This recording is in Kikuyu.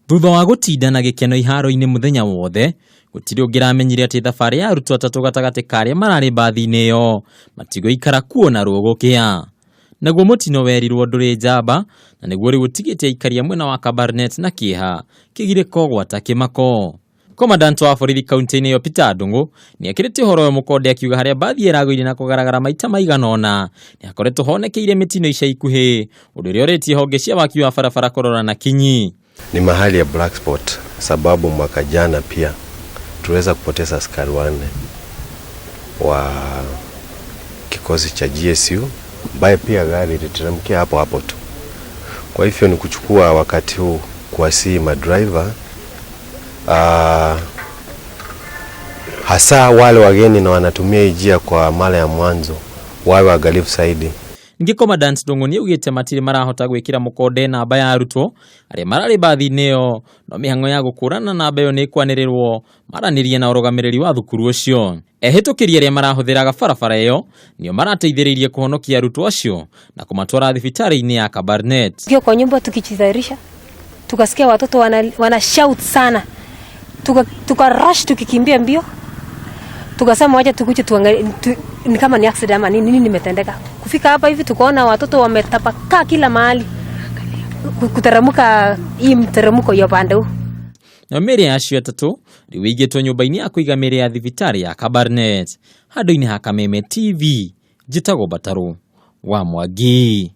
Thutha wa gũtinda na gĩkeno iharo-inĩ mũthenya wothe, gũtirĩ ũngĩramenyire atĩ thabarĩ ya arutwo atatũ gatagatĩ ka arĩa mararĩ mbathi-inĩ ĩyo matigũikara kuo na rũgũkĩa. Naguo mũtino werirwo ndũrĩ njamba na nĩguo rĩu ũtigĩte aikari a mwena wa Kabarnet na kĩeha, kĩgirĩko gwata kĩmako. Commandant wa borithi kaunti-inĩ ĩyo Peter Ndung'u nĩ ekĩrĩte ũhoro ũyũ mũkonde akiuga harĩa mbathi ĩragũire na kũgaragara maita maigana ũna nĩ hakoretwo honekeire mĩtino ica ikuhĩ, ũndũ ũrĩa ũrĩtie honge cia waki wa barabara kũrora na kinyi. Ni mahali ya black spot sababu mwaka jana pia tuliweza kupoteza askari wanne wa kikosi cha GSU ambaye pia gari iliteremkia hapo hapo tu. Kwa hivyo ni kuchukua wakati huu kuwasihi madriver hasa wale wageni na wanatumia hii njia kwa mara ya mwanzo wawe waangalifu zaidi. Ningĩ Commandant Ndung'u nĩ augĩte matirĩ marahota gwĩkĩra mũkonde namba ya arutwo arĩa mararĩ mbathi-inĩ ĩyo no mĩhang'o ya gũkũrana namba ĩyo nĩ ĩkwanĩrĩrwo maranĩrie na ũrũgamĩrĩri wa thukuru ũcio. Ehĩtũkĩri arĩa marahũthĩraga barabara ĩyo nĩo marateithĩrĩirie kũhonokia arutwo acio na kũmatwara thibitarĩ-inĩ ya Kabarnet. Tukiwa kwa nyumba tukijitayarisha, tukasikia watoto wana shout sana, tuka rush tukikimbia mbio, tukasema wacha tukuje tuangalie ni kama ni accident ama nini, nini nimetendeka. Kufika hapa hivi tukaona watoto wametapakaa kila mahali, kuteremka hii mteremko ya pande huu. Nayo mĩĩrĩ ya acio atatũ rĩu ĩigĩtwo nyũmba-inĩ ya kũiga mĩĩrĩ ya thibitarĩ ya Kabarnet. Handũ-inĩ ha Kameme TV, njĩtagwo Batarũ wa Mwangi.